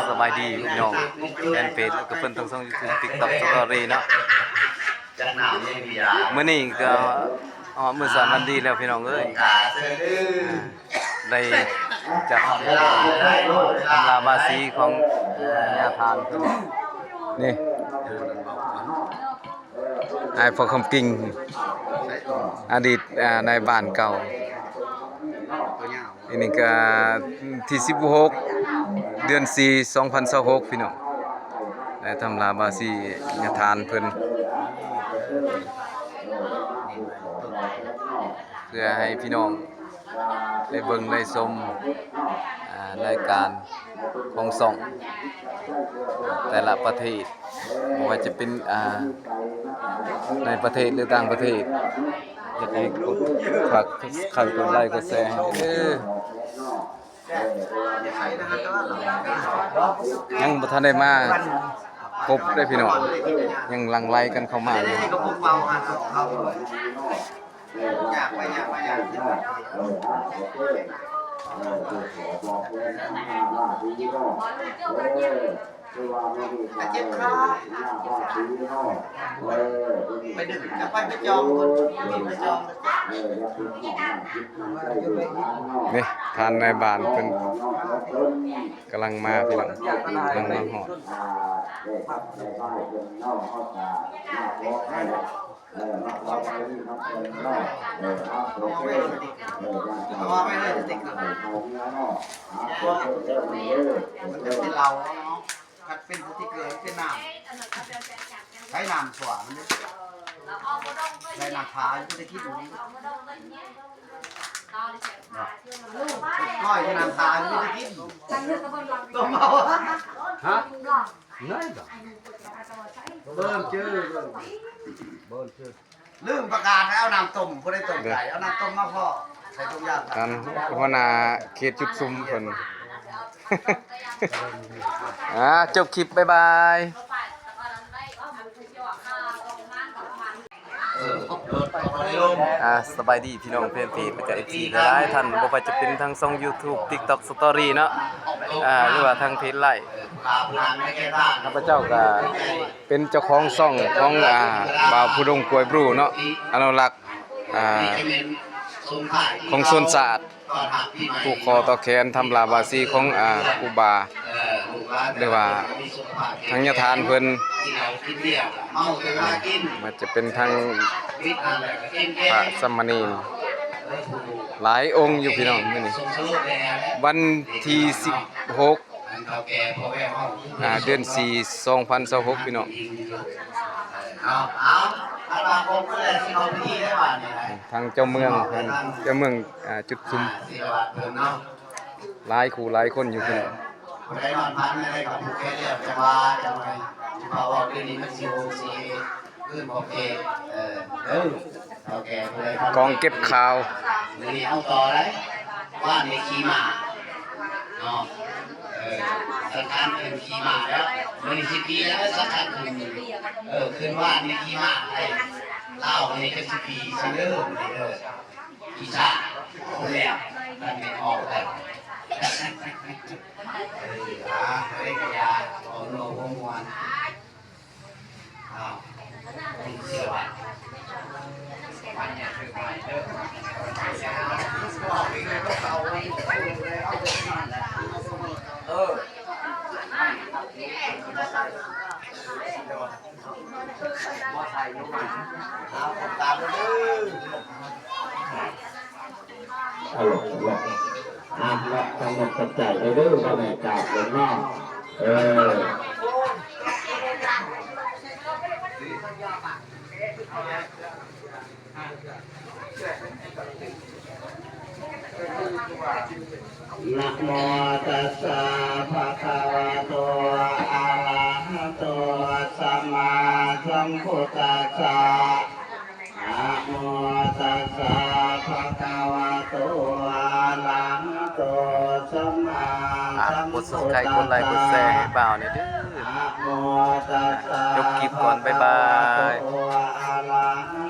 ສະບາຍດີພີ່ນ້ອງແຟນເພຈ ແລ້ວກໍເພິ່ນທັງຊ່ອງຢູທູບ ຕິກຕັອກ ສະຕໍຣີເນາະ. ມື້ນີ້ກໍຮອດມື້ສັນວັນດີແລ້ວພີ່ນ້ອງເອີຍ, ໄດ້ຈັດຕຳລາບາສີຂອງຍາທ່ານນີ້ ອ້າຍພໍ່ຄຳກິ່ງ ອະດີດ ອາ ນາຍບ້ານເກົ່າ. ອັນນີ້ກໍທີສິບຫົກ ເດືອນສີ່ ສອງພັນຊາວຫົກ ພີ່ນ້ອງ, ໄດ້ທຳລາບາສີຍາທ່ານເພິ່ນ ເພື່ອໃຫ້ພີ່ນ້ອງໄດ້ເບິ່ງໄດ້ຊົມ ອາ ລາຍການຂອງຊ່ອງແຕ່ລະປະເທດ. ບໍ່ວ່າຈະເປັນ ອາ ໃນປະເທດ ຫຼື ຕ່າງປະເທດ, ຢາກໃຫ້ກົດ ຝາກ ໃຫ້ກົດໄລ ກົດແຊໃຫ້ເດີ. ຍັງບໍ່ທັນໄດ້ມາຄົບເດ້ພີ່ນ້ອງ, ຍັງຫຼັ່ງໄຫຼກັນເຂົ້າມາຢູ່. ນີ້ ທ່ານນາຍບ້ານເພິ່ນກຳລັງມາພີ່ນ້ອງ, ກຳລັງມາຮອດ. ມັນຈະເປັນເຫຼົ້າເນາະ, ຄັນເປັນສະຕິກເກີ ມັນເປັນນ້ຳ. ໃຊ້ນ້ຳຖ້ວມມັນເດ້, ໃຊ້ນ້ຳທາຢູ່ໄດ້ກິນ. ກ້ອຍໃຊ້ນ້ຳທາຢູ່ໄດ້ກິນ. ຕົ້ມເອົາ. ຮະ? ນັ້ນກໍ ເບິ່ງຈື່ ເບິ່ງຈື່. ລືມປະກາດໃຫ້ເອົານ້ຳຕົ້ມ, ຜູ້ໃດຕົ້ມໄກ່ ເອົານ້ຳຕົ້ມມາພໍ້ ໃສ່ຖົງຢາງ. ທ່ານຫົວໜ້າເຂດຈຸດຊຸມເພິ່ນ. ອ່າ ຈົບຄລິບ ບາຍບາຍ. ອ່າ ສະບາຍດີພີ່ນ້ອງແຟນເພຈ ແລະກະເອັຟຊີຫຼາຍໆທ່ານ, ບໍ່ວ່າຈະເປັນທາງຊ່ອງຢູທູບ ຕິກຕັອກ ສະຕໍຣີເນາະ, ອ່າ ຫຼືວ່າທາງເພຈໄລ. ຂ້າພະເຈົ້າກະເປັນເຈົ້າຂອງຊ່ອງຂອງ ອ່າ ບ່າວພູດົງກວຍບຣູເນາະ, ອະນຸລັກ ອ່າ ຂອງຊົນຊາດ ຜູກຄໍຕໍ່ແຂນ ທຳລາບາສີຂອງ ອ່າ ຄູບາ ຫຼືວ່າທາງຍາທ່ານເພິ່ນ ມັນຈະເປັນທັງພະສາມະເນນຫຼາຍອົງຢູ່ພີ່ນ້ອງ. ມື້ນີ້ວັນທີສິບຫົກ ອ່າ ເດືອນສີ່ ສອງພັນຊາວຫົກ ພີ່ນ້ອງ. ທາງເຈົ້າເມືອງເພິ່ນ ເຈົ້າເມືອງ ອ່າ ຈຸດຊຸມ ຫຼາຍຄູ່ຫຼາຍຄົນຢູ່ພີ່ນ້ອງ. ຜູ້ໃດນອນຝັນໃນໃດກໍຜູກແຂນແລ້ວ ຈັ່ງວ່າ ຈັ່ງວ່າ ຊິພາເວົ້າຄືນີ້ ມັນຊິໂຮງຊິ ຄືນຂອງເຂດ ເອີ ເອີ ເຖົ້າແກ່ຜູ້ໃດ ກອງເກັບຂ່າວ. ມື້ນີ້ເຮົາຕໍ່ໄດ້ ວານນີ້ຂີ່ມ້າເນາະ, ເອີ ສັງຂານຂຶ້ນຂີ່ມ້າແລ້ວ, ມື້ນີ້ຊິຂີ່ແລ້ວ ສັງຂານຂຶ້ນ. ເອີ ຄືນວານນີ້ຂີ່ມ້າໄດ້ ລາວນີ້ກໍຊິຂີ່ຊິເດີ ເດີ ອີສານ ເອົາແລ້ວ ມັນແມ່ນອອກແລ້ວ. ເອີ ອາ ເອີຍ ກະຢ່າ ເວົ້າໂນ ບໍ່ມ່ວນ. ເອີ ເນາະ ເນາະ ຂອບໃຈເດີ ເດີ ບໍ່ແມ່ນກາບເດີເນາະ. ເອີ ນະໂມຕັດສະ ພະຄະວະໂຕ ອະລະຫະໂຕ ສຳມາສຳພຸດທັດສະ. ນະໂມຕັດສະ ພະຄະວະໂຕ ອະລະຫະໂຕ ສຳມາສຳພຸດທັດສະ. ກົດຊັບສະໄຄຣບ໌ ກົດໄລຄ໌ ກົດແຊໃຫ້ບ່າວແດ່ເດີ. ນະໂມຕັດສະ ຈົບຄລິບກ່ອນ ບາຍບາຍ.